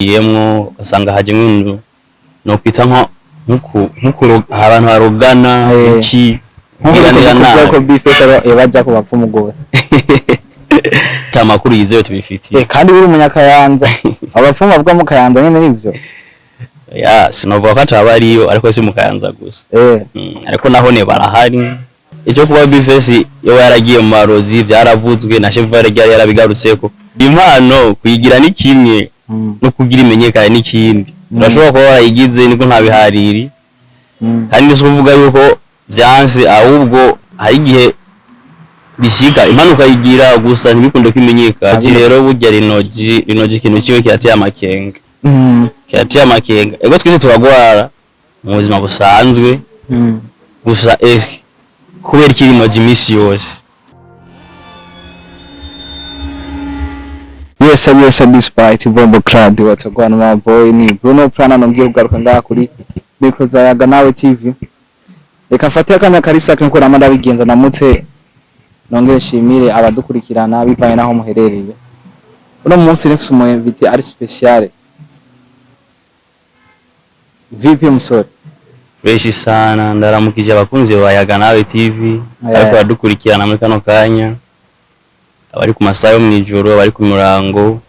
Yemwo ugasanga hajemwo ibintu nokwita nko abantu barogana iki nkuko kugiranira kuvuga ko nabi. Bifesa baja ku bapfumu gose. Ata makuru yizewe tubifitiye. Kandi uri umunyakayanza, abapfumu bavuga mu Kayanza nyene nivyo? Ya, sinovuga ko ataba ariyo, ariko si mu Kayanza gusa. Ariko nahone barahari. Icyo kuba Bifesi yoba yaragiye mu marozi vyaravuzwe na Chevale ryari yarabigarutseko. Impano kuyigira ni kimwe, no kugira imenyekane n'ikindi. Urashobora kuba warayigize niko ntabihariri, kandi si ukuvuga yuko vyanse, ahubwo hari igihe bishika impano ukayigira gusa ntibikunde ko imenyekana. Rero burya rinoji ikintu ciwe kirateye amakenga, kirateye amakenga. Ego, twese turagwara mu buzima busanzwe, gusa eske kubera iki rinoji imisi yose? Yes, yes, despite Bombo Clad watagwana my boy ni Bruno Prana nongeye kugaruka ngaha kuri micro za Yaga Nawe TV. Reka mfate akanya karisa nkuko nama ndabigenza, namutse nongere nshimire abadukurikirana bivanye naho muherereye. Uno munsi nifise umu invité ari special. VP Musore. Benshi sana, ndaramukije abakunzi ba Yaga Nawe TV ariko badukurikirana muri kano kanya, abari ku masaha yo mw'ijoro, abari ku murango,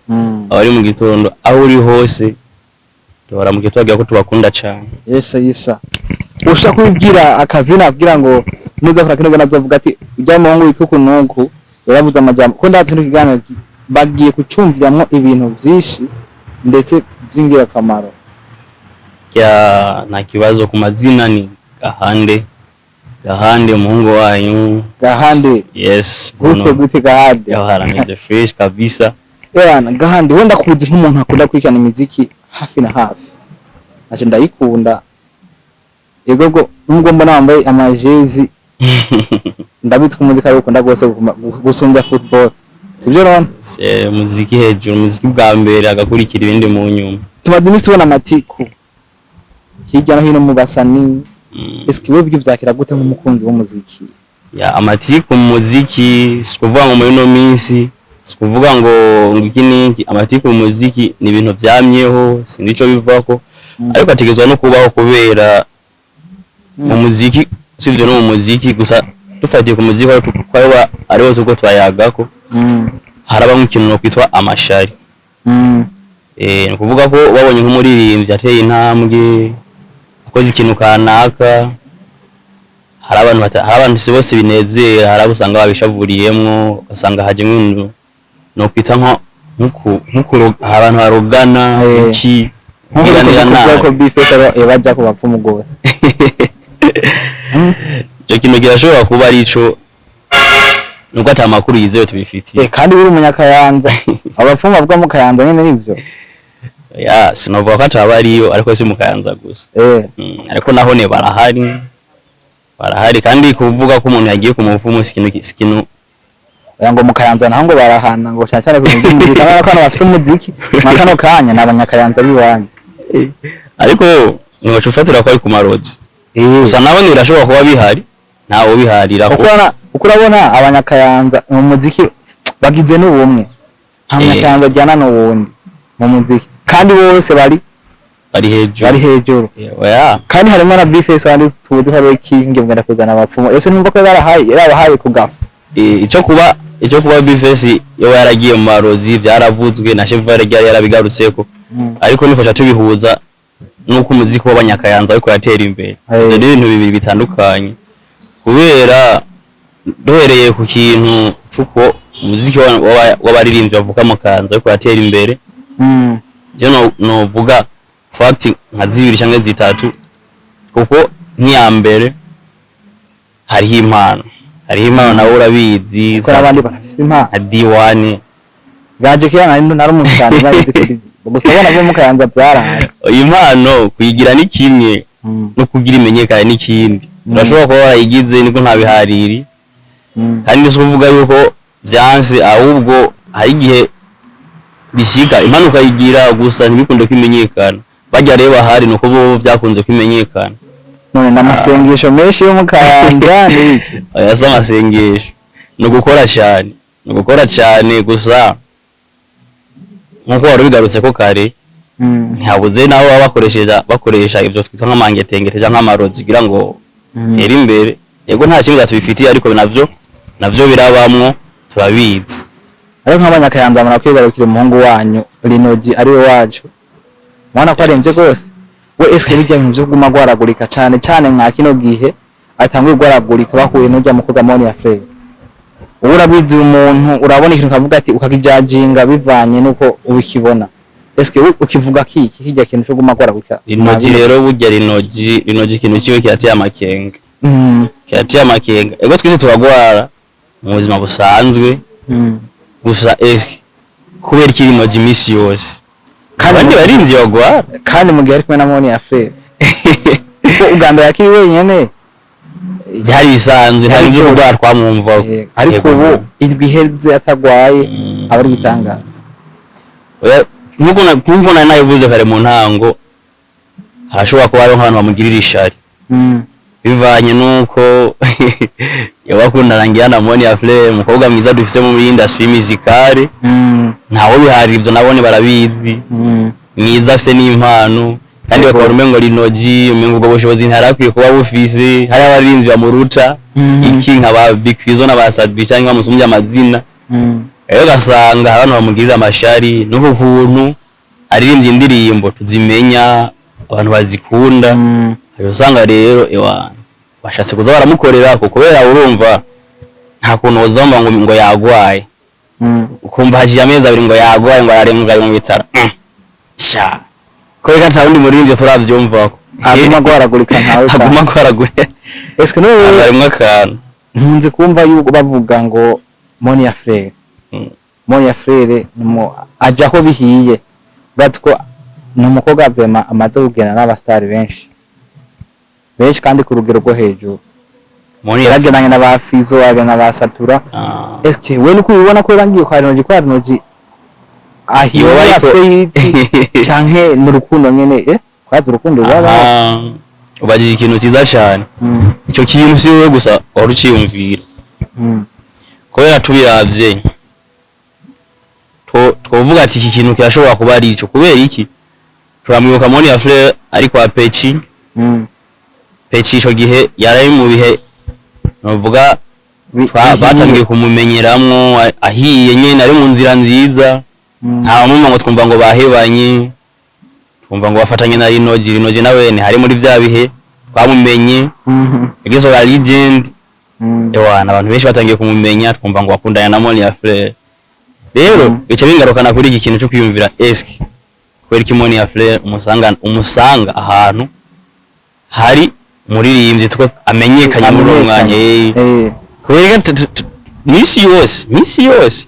abari mu gitondo, aho uri hose tubaramukije, tubabwira ko tubakunda cane. Yes, yisa. Ushaka kubwira akazina kugira ngo nuza kora kino nazovuga ati ujya muhungu witwa uku nuku yaravuze amajambo, ko ndazi no kiganiro bagiye kucumviramwo ibintu vyinshi ndetse vy'ingirakamaro. Ya, nta kibazo. Ku mazina ni Gahande, Gahande umuhungu wanyu. Gahande. Yes. Gute? Bruno. Gute Gahande? Yaharaneze fresh kabisa. Bana Gahande, wenda kuzi nk'umuntu akunda kwikana imiziki hafi na hafi, naje ndayikunda. Yego bwo nubwo mbona wambaye amajezi, ndabitse umuziki ari ukunda gose gusumbya football, sibyo none? Muziki hejuru, muziki bwa mbere, agakurikira ibindi mu nyuma. Tumaze iminsi tubona amatiku hirya no hino mu basani. Eske wewe ibyo vyakira gute nk'umukunzi w'umuziki? Ya, amatiku mu muziki si ukuvuga ngo muri ino minsi, si ukuvuga ngo iki n'iki. Amatiku mu muziki ni ibintu vyamyeho, sinzi ico bivako, ariko ategerezwa no kubaho kubera mu muziki, sivyo no mu muziki gusa, dufatiye ku muziki ariko kuko ariwo turiko turayagako, harabamwo ikintu nokwitwa amashari. Ni ukuvuga ko babonye nk'umuririmbyi ateye intambwe, akoze ikintu kanaka, hari abantu si bose binezera, hari abo usanga babishavuriyemwo, ugasanga hajemwo ibintu nokwita nko abantu barogana iki nkuko kugiranira kuvuga ko nabi. Bifesa baja ku bapfumu gose. Ico kintu kirashobora kuba arico, nuko ata makuru yizewe tubifitiye. Kandi uri umunyakayanza, abapfumu bavuga mu Kayanza nyene nivyo? Ya, sinovuga ko ataba ariyo, ariko si mu Kayanza gusa. Ariko nahone barahari, barahari. Kandi kuvuga ko umuntu yagiye ku mupfumu si ikintu, si ikintu. Oya, ngo mu Kayanza naho ngo barahana, ngo cyane cyane ku bintu by'umuziki, abana ko bafise umuziki mwa kano kanya ni abanyakayanza b'iwanyu. Ariko ntiwaca ufatira ko ari ku marozi gusa, nabone birashobora kuba bihari, ntawe ubiharira ko. Uko urabona abanyakayanza mu muziki bagize n'ubumwe, nta munyakayanza ajyana n'uwundi mu muziki, kandi bose bari bari hejuru. Bari hejuru. Oya. Kandi harimo na Bface, abandi tuzi ko ari king ngenda kuzana abapfumu, ese ntumva ko yarahaye yarabahaye ku gafu? Ico kuba Bifesi yoba yaragiye mu marozi vyaravuzwe na Chevale ryari yarabigarutseko, ariko nifasha tubihuza nuko umuziki w'abanyakayanza ariko yatera imbere. Ivyo ni ibintu bibiri bitandukanye, kubera duhereye ku kintu c'uko umuziki w'abaririmbyi bavuka mu Kayanza ariko yatera imbere, je novuga fact nka zibiri canke zitatu, kuko nk'iya mbere hariho impano, hariho impano, nawe urabizi. Kuko n'abandi barafise impano. Nka D1. Gaje kera nari umusani nari kuri gusa abana bo mu Kayanza byarahaye. Impano kuyigira ni kimwe, no kugira imenyekane n'ikindi. Urashobora kuba warayigize niko ntabihariri, kandi si ukuvuga yuko vyanse, ahubwo hari igihe bishika impano ukayigira gusa ntibikunde ko imenyekana. Barya rero bahari nuko bo vyakunze ko imenyekana. None n'amasengesho menshi yo mu Kayanza ni iki? Oya, si amasengesho, ni ugukora cyane, ni ugukora cyane gusa, nkuko wari ubigarutse ko kare. Ntihabuze nabo baba bakoresha ivyo twita nk'amangetengete canke nk'amarozi kugira ngo tere imbere. Yego, nta kimwe tubifitiye, ariko navyo birabamwo, turabizi. Ariko nk'abanyakayanza murakwigarukira umuhungu wanyu Linoji, ari we wacu, mubona ko aremvye rwose. We eske bijya bintu vyo kuguma agwaragurika cane cane mwa kino gihe atanguye kugwaragurika bahuye n'urya mukobwa Monia Fleur, ubu urabizi, umuntu urabona ikintu ukavuga ati, ukakijajinga bivanye nuko ubikibona. Eske we ukivuga kiki kirya kintu cyo guma agwaragurika? Linoji rero, burya Linoji ikintu ciwe kirateye amakenga. Kirateye amakenga. Ego, twese turagwara mu buzima busanzwe. Gusa eske kubera iki Linoji imisi yose Kandi abandi barimvyi bagwara? Kandi mu gihe ari kumwe na Monia Fleur, kuko ubwa mbere akiri wenyene Byari bisanzwe, nta Ariko- byo kurwara twamwumvaho. Ariko ubu indwi iheze atagwaye aba ari igitangaza. Oya, nkuko nari nabivuze kare mu ntango, harashobora kuba hariho nk'abantu bamugirira ishari bivanye nuko yabakundana ngira na Monia Fleur, umukobwa mwiza dufise muri industry musicale. Ntawe biharira ivyo, nabone barabizi. Mwiza, afise n'impano, kandi bakabona umengo Linoji, umengo ubwo bushobozi ntarakwiye kuba bufise, hari abarinzi bamuruta. Iki nka ba Big Fizzo na ba Sadbi cyangwa bamusumbya amazina. Rero ugasanga abantu bamugirira amashari n'uku kuntu aririmbye indirimbo tuzimenya, abantu bazikunda. Hari usanga rero ewa bashatse kuza baramukorera ko, kubera urumva nta kuntu wozamba ngo yagwaye, ukumva haciye amezi 2 ngo yagwaye, ngo ararembye, ari mu bitaro. Sha, ko reka nta wundi muririmbyi turavyumvako Aguma agwaragurika nkawe. Aguma agwaragurika. Eske n'ubu Harimwo akantu. Nkunze kumva yuko bavuga ngo Monia Fleur, Monia Fleur aja aho bihiye. Urazi ko ni umukobwa vraiment amaze kugenda n'abastari benshi benshi, kandi ku rugero rwo hejuru. Monia Yaragendanye na ba Fizo, yaragendanye na ba Satura. Eske we nuko ubibona ko yarangiye kwa Rinoji, kwa Rinoji ahiye, Yoba ariko- afite canke ni urukundo nyene, kwaza urukundo rwaba? Aha, ubajije ikintu cyiza cyane. Icyo kintu si wowe gusa wari uciyumvira, kubera tubiravye twovuga ati iki kintu kirashobora kuba ari ico. Kubera iki? Turamwibuka Monia Fleur ari kwa Peci. Peci ico gihe yari mu bihe novuga batangiye kumumenyeramwo, ahiye nyene, ari mu nzira nziza. Nta mumwe ngo twumva ngo bahebanye, twumva ngo bafatanye na Linoji. Linoji nawe hari muri vya bihe twamumenye, yagize ba legend. Ewana, abantu benshi batangiye kumumenya, twumva ngo bakundana na Monia Fleur. Rero bica bingarukana kuri iki kintu cyo kwiyumvira: eske kubera iki Monia Fleur umusanga ahantu hari umuririmbyi tuko amenyekanye muri uwo mwanya? Kubera ko misi yose, misi yose,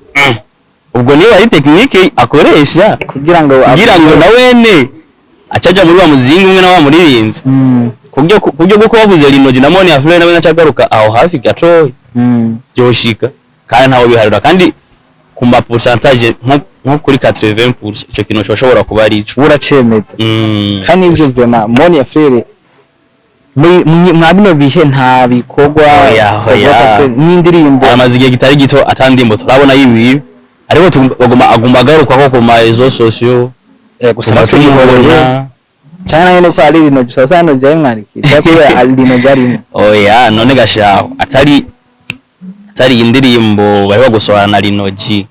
ubwo niba ari technique akoresha kugira ngo kugira ngo na wene acaja muri wa muzingi umwe na wa muririmbyi, kubyo bwo bavuze Linoji na Monia Fleur, nawe nacagaruka aho hafi gatoya. Byoshika, kandi ntawe biharura, kandi ku ma pourcentage nko kuri 80% ico kintu coshobora kuba ari ico. Uracemeza. Kandi nivyo vraiment, Monia Fleur mwa bino bihe nta bikorwa Oya, oya. twavuga ko n'indirimbo. Amaze igihe kitari gito atandimbo turabona yibi, ariko baguma aguma agaruka ko ku ma réseaux sociaux. Gusa tuguma tumubona. Cyane nayo nuko ari Linoji gusa, usanga Linoji yamwandikiye cyangwa kubera ari Linoji arimo. Oya, none gashaho atari indirimbo bari bagusohora na Linoji,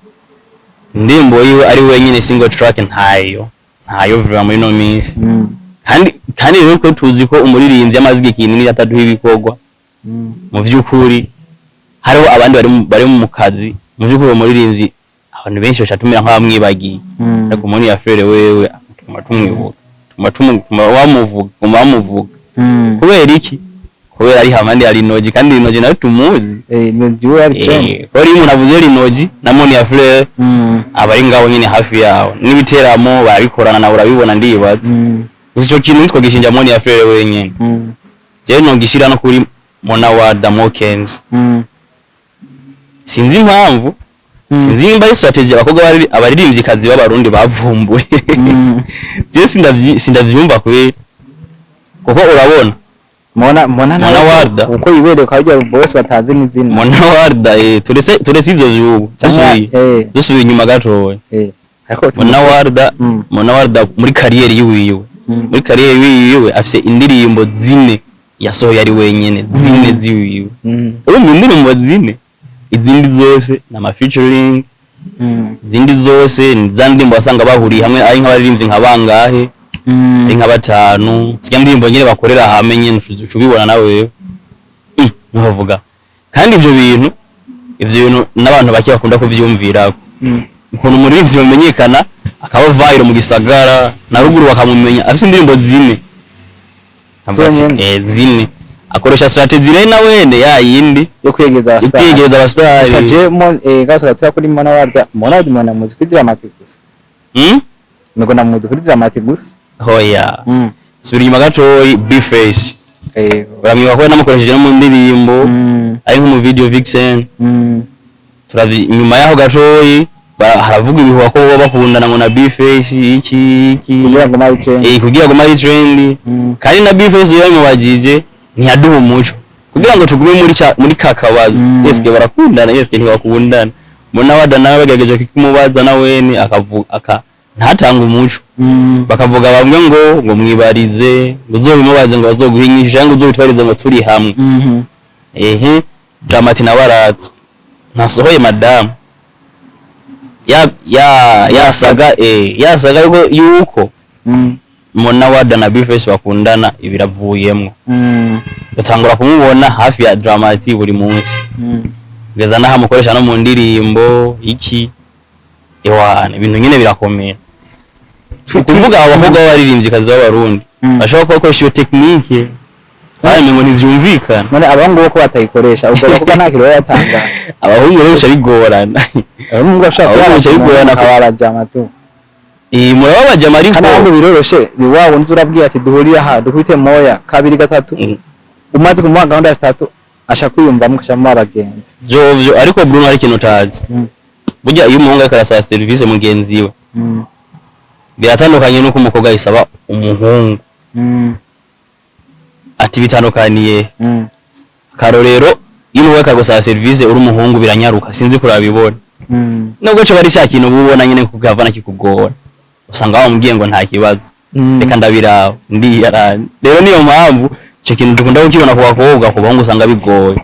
indirimbo yiwe ari wenyine, single track, ntayo vuba muri no minsi. Kandi rero ko tuzi ko umuririmbyi amaze igihe kinini ataduha ibikorwa, mu vy'ukuri hariho abandi bari mu kazi. Mu vy'ukuri uwo muririmbyi abantu benshi bacatumira nk'abamwibagiye. Ariko muri ya Fleur wewe tuma tumwibuka, tuma bamuvuga, tuma bamuvuga. Kubera iki? Kubera ari hamandi ya Linoji, kandi Linoji nawe tumuzi. Linoji we ari cyane. Kubera iyo umuntu avuze Linoji na Monia Fleur, aba ari ngaho nyine hafi yaho, n'ibiteramo barabikorana, nawe urabibona, ndibaza. Gusa ico kintu nitwo gishinja Monia Fleur wenyene, jewe nogishira no kuri Mona Warda Mokens. Sinzi impamvu, sinzi nimba ari strategy abakobwa abaririmvyikazi b'abarundi bavumbuye. Jewe sindavyumva kubera kuko urabona Mona Mona nawe Warda. uko yibereye kwa rya bose batazi n'izina. Mona Warda, turese ivyo vyubu. Canke Dusubiye inyuma gatoya. Ariko Mona Warda, Mona Warda muri carrière yiwiwe, muri carrière yiwiwe afise indirimbo zine yasohoye ari wenyene, zine ziwiwe. Urumva, indirimbo zine, izindi zose ni ama featuring. Izindi zose ni za ndirimbo wasanga bahuriye hamwe ari nk'abaririmbyi nka bangahe, ari nka batanu, zirya ndirimbo nyene bakorera hamwe nyene, uca ubibona nawe wewe. Ntuhavuga kandi ivyo bintu n'abantu bake bakunda kuvyumvirako, ukuntu umuririmbyi bamenyekana akaba viral mu gisagara na ruguru bakamumenya afise indirimbo zine. Akavuga ati, Zonyene. Zine akoresha strategy rero na wene ya yindi yo kwiyegeza yo abastar. kwiyegereza Gusa abastar. je mo gaso gatoya kuri Mona Warda. Mona Warda mwana muzi kuri Drama T gusa. Nuko namuzi kuri Drama T gusa. Hoya, subira inyuma gatoyi, B-Face. Uramwibuka ko namukoresheje no mu ndirimbo, ari nko mu video vixen. Turavi inyuma yaho gatoyi, haravuga ibihuha ko boba bakundana ngo na B-Face iki iki. Kugira ngo mari trend. Kugira ngo mari trend. Kandi na B-Face iyo yamubajije ntiyaduha umuco kugira ngo tugume muri ka kabazo. Eske barakundana, eske ntibakundana? Mona Warda nawe bagerageje kumubaza, na wene akavuga aka ntatanga umuco. Bakavuga bamwe ngo mwibarize, ngo uzobimubaze, ngo bazoguha inyishu cyangwa uzobitwarize ngo turi hamwe. Ehe, Drama T nawe araza ntasohoye madamu ya ya yasaga yasaga yuko Mona Warda na B-Face bakundana, ibiravuyemwo. Dutangura kumubona hafi ya Drama T buri munsi, kugeza n'aho amukoresha no mu ndirimbo iki. Ewana, ibintu nyine birakomera. Ukuvuga abo bakobwa b'abaririmvyikazi b'Abarundi bashobora kuba bakoresha iyo technique, kandi ngo ntivyumvikana. None abahungu bo ko batayikoresha? Ubwo abakobwa nta kintu baba batanga. Abahungu rero bica bigorana. Abahungu bashobora Abahungu bica bigorana kuba abajama tu. Murababajama ariko. Kandi abahungu biroroshe, ni wa wundi urabwiye ati duhurire aha dukubite moya kabiri gatatu, umaze kumuha gahunda zitatu asha kwiyumvamo, ukasha abagenzi. Vyovyo, ariko Bruno, hari ikintu utazi. Burya iyo umuhungu ariko arasaba serivisi mugenzi we, biratandukanye n'uko umukobwa ayisaba umuhungu. Ati bitandukaniye? Akarorero, iyo umuhungu akagusaba serivisi uri umuhungu biranyaruka, sinzi kurabibona. Nubwo coba ari cya kintu uba ubona nyene kukavana kikugora, usanga wamubwiye ngo nta kibazo, reka ndabiraba ndiyaranje. Rero niyo mpamvu ico kintu dukunda kukibona ku bakobwa, ku bahungu usanga bigoye.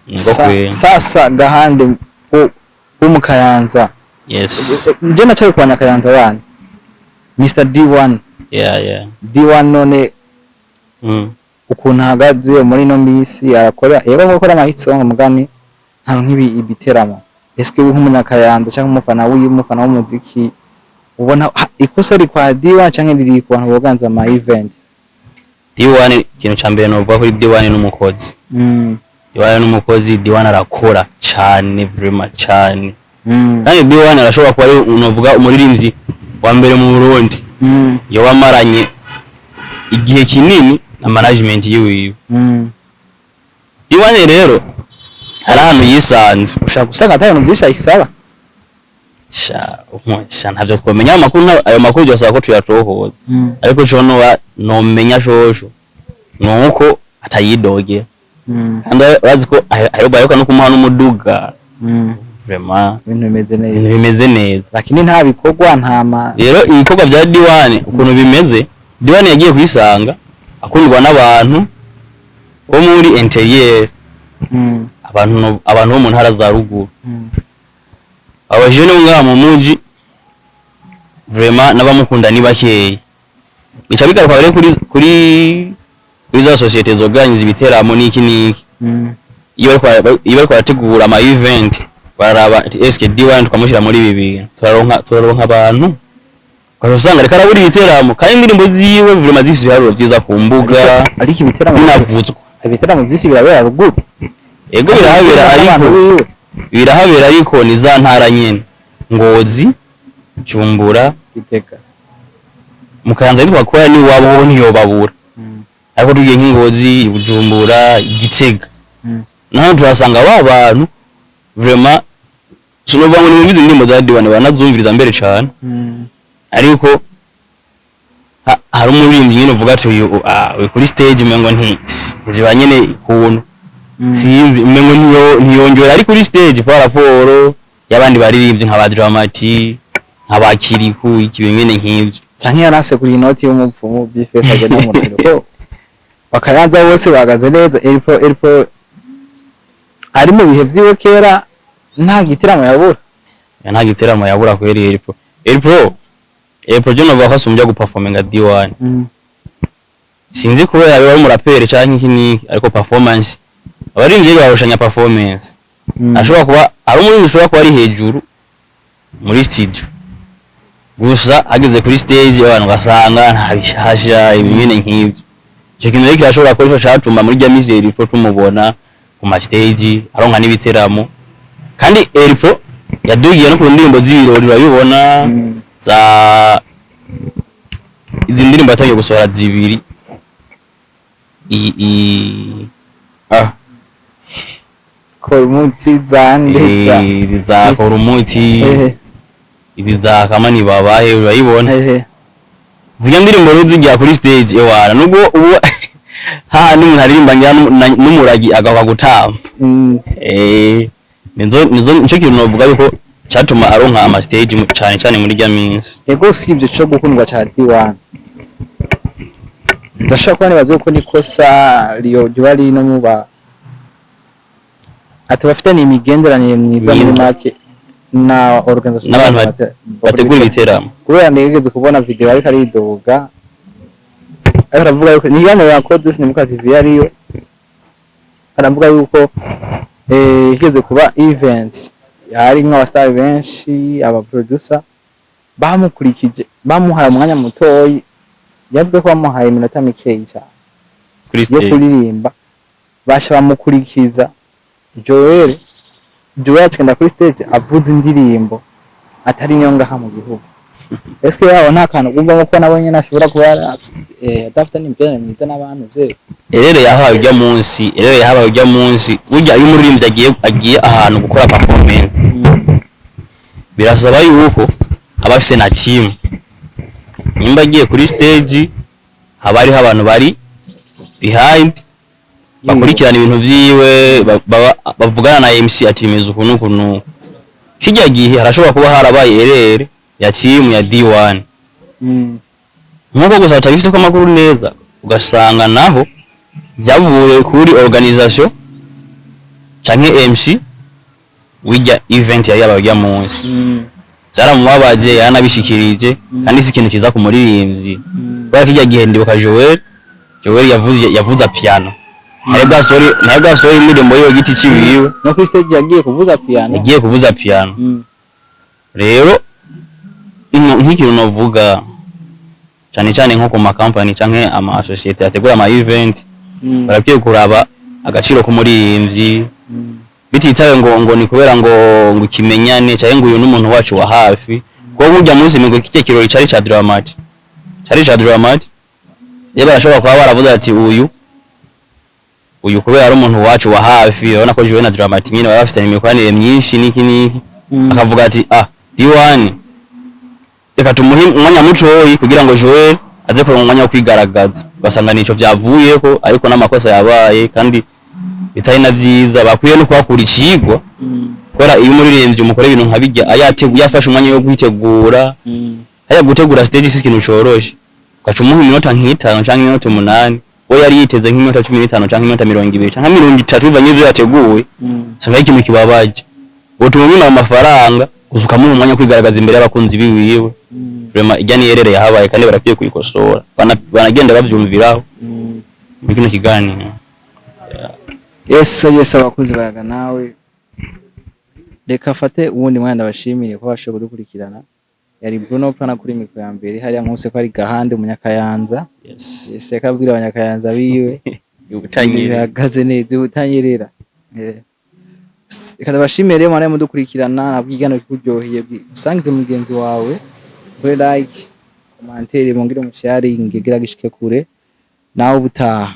Niko kwera. Sasa gahande wo mu Kayanza. Yes. Nje nacaye kwa Nyakayanza bana Mr D1. Yeah. D1 none ukuntu ahagaze muri ino minsi, arakora, yego gukora ama hit song, mugani nta nk'ibi ibiteramo. Eske ubu nk'umunyakayanza cyangwa umufana w'uyu umufana w'umuziki ubona ikosa riri kwa D1 canke riri ku bantu boganza ama event? D1, ikintu ca mbere novuga kuri D1 n'umukozi. D1 n'umukozi, D1 arakora cane, vraiment cane. Kandi D1 arashobora kuba ari novuga umuririmbyi wa mbere mu Burundi yoba amaranye igihe kinini na management yiwiwe. D1 rero hari ahantu yisanze. Ushaka gusanga ata bintu byinshi ayisaba. Sha sha, ntavyo twomenya amakuru, ayo makuru byosaba ko tuyatohoza. Ariko ico noba nomenya shosho nuko atayidogera. Kandi urazi ko ayo baheruka no kumuha n'umuduga. Vraiment. Ibintu bimeze neza. Ibintu bimeze neza. Lakini nta bikorwa, nta ma Rero ibikorwa bya D1 ukuntu bimeze, D1 yagiye kwisanga akundwa n'abantu bo muri intérieur, abantu bo mu ntara za ruguru, abajene bo ngaha mu muji vraiment n'abamukunda ni bakeyi. Bica bigaruka rero kuri za société zorganiza ibiteramo n'iki n'iki. Iyo bariko barategura ama event, bararaba ati eske D1 tukamushyira muri ibi bintu turaronka abantu? Ukaza usanga ariko arabura ibiteramo kandi indirimbo ziwe vraiment zifise ibiharuro vyiza ku mbuga, Ariko ibiteramo zinavuzwa. Ibiteramo byinshi birabera ruguru. Ego, birahabera ariko Abantu biwe. Birahabera ariko ni za ntara nyene, Ngozi, Jumbura, Gitega. Mu Kayanza yitwa ko ni iwabo ho ntiyobabura. Ariko tugiye nk'Ingozi, Bujumbura, Igitega, naho tuhasanga ba bantu vraiment sinovuga ngo nimumvize indirimbo za D1, banazumviriza mbere cane. Ariko hari umuririmbyi nyene uvuga ati uyu uyu kuri stage umengo ntiziba nyene ukuntu, sinzi, umengo ntiyongera ari kuri stage par rapport y'abandi baririmbyi nka ba Drama T, nka Nk'abakiriku iki bimene nk'ivyo. Canke yarasekuriye inoti y'umupfumu B-Face agenda mu ko bakayanza bose bahagaze neza. Elpo, Elpo ari mu bihe vyiwe kera nta gitaramo yabura. Ya, nta giteramo yabura kweri. Elpo, Elpo, Elpo je novuga ko asumbya guperforminga D1. Sinzi kubera biba ari umuraperi canke iki n'iki, ariko performance, abaririmbyi barushanya performance. Ashobora kuba ari umuririmbyi ushobora kuba ari hejuru muri studio, gusa ageze kuri stage abantu ugasanga nta bishasha, ibimene nk'ivyo. Ico kintu rero kirashobora kuba arico catuma muri rya misi Elpo tumubona ku ma stage aronka n'ibiteramo. Kandi Elpo yadugiye no ku ndirimbo z'ibirori, urabibona. Za izi ndirimbo yatangiye gusohora zibiri i ah Kora umuti zande za Izi za kora umuti, izi za kamani babahe, urayibona. Zirya ndirimbo rero zijya kuri stage, ewana, nubwo ubu hahandi umuntu aririmba ngira n'umuragi agahwa gutamba. Nizo nico kintu novuga yuko catuma aronka ama stage cane cane muri rya minsi. Ego, usibye co gukundwa ca D1, ndashobora kuba nibaza yuko nikosa riyo riba riri no muba ati bafitanye imigenderanire myiza muri Myiza. make na organisation N'abantu bategura ibiteramo. Kubera nigeze kubona video ariko aridoga, ariko aravuga yuko ni ikiganiro yakoze Sinimuka TV yariyo, aravuga yuko igeze kuba event hari nk'abastar benshi, aba producer bamukurikije bamuhaye umwanya mutoyi. Yavuze ko bamuhaye iminota mikeyi cyane kuri yo stage kuririmba, basha bamukurikiza Joel. Joel akigenda kuri stage avuza indirimbo atari niyo ngaha mu gihugu. Eske yaho nta kantu wumvamo ko nabo nyene ashobora kuba adafite n'imigenderanire myiza n'abantu ze? Erreur yahawe ujya munsi, erreur yahawe ujya munsi. Burya iyo umuririmbyi agiye ahantu gukora performance, birasaba yuko aba afise na team. Nimba agiye kuri stage, haba hariho abantu bari behind bakurikirana ibintu vyiwe, bavugana na MC ati bimeze uku n'uku n'uku. Kirya gihe harashobora kuba harabaye erreur ya team ya D1, nkuko gusa batabifise ko amakuru neza, ugasanga naho byavuye kuri organisation canke MC w'irya event yari yabaye urya munsi. Byaramubabaje, yaranabishikirije. Kandi si ikintu kiza ku muririmbyi, kubera ko irya gihe ndibuka Joel, Joel yavuza piano, ntari bwa story indirimbo yiwe giti ciwiwe. No kuri stage yagiye kuvuza piano. Yagiye kuvuza piano. Rero nk'ikintu novuga cane cane nko ku makampani canke ama société ategura ama event, barakwiye kuraba agaciro k'umuririmbyi, bititawe ngo ni kubera ngo ikimenyane canke ngo uyu n'umuntu wacu wa hafi. Kuko burya munsi migwi kirya kirori cari ca Dramati, cari ca Dramati. Rero barashobora kuba baravuze ati uyu kubera ari umuntu wacu wa hafi, urabona ko Joel na Dramati nyine baba bafitanye imikoranire myinshi n'iki n'iki. Akavuga ati ah, D1 reka tumuhe umwanya mutoyi kugira ngo Joel aze kuronka umwanya wo kwigaragaza. Ugasanga nico vyavuyeko, ariko n'amakosa yabaye kandi bitari na vyiza, bakwiye no kuhakura icigwa. Kubera iyo umuririmbyi umukora ibintu nka bijya, ayateguye, yafashe umwanya wo kwitegura, haya gutegura stage si ikintu coroshe, ugaca umuha iminota nk'itanu canke iminota 8, we yari yiteze nk'iminota 15 canke iminota 20 canke 30 bivanye n'ivyo yateguye. Usanga ari ikintu kibabaje, utuma umwima amafaranga gusa ukamuha umwanya wo kwigaragaza imbere y'abakunzi biwiwe. Vraiment irya ni erreur yahabaye kandi barakwiye kuyikosora. Banagenda bavyumviraho muri kino kiganiro. Yes, abakozi bayaga nawe, reka afate uwundi mwanya ndabashimire ko bashoboye kudukurikirana. Yari Bruno Plana kuri micro ya mbere hariya, nkuse ko ari Gahande Umunyakayanza. Yes. Yes, akabwira Abanyakayanza biwe Ubutanyerera. Bihagaze neza ubutanyerera. Reka ndabashimire rero mwana mudukurikirana, nabwo ikiganiro kikuryoheye usangize mugenzi wawe, kuri like, commentaire, mongere musharinge gira gishike kure. Nawe ubutaha.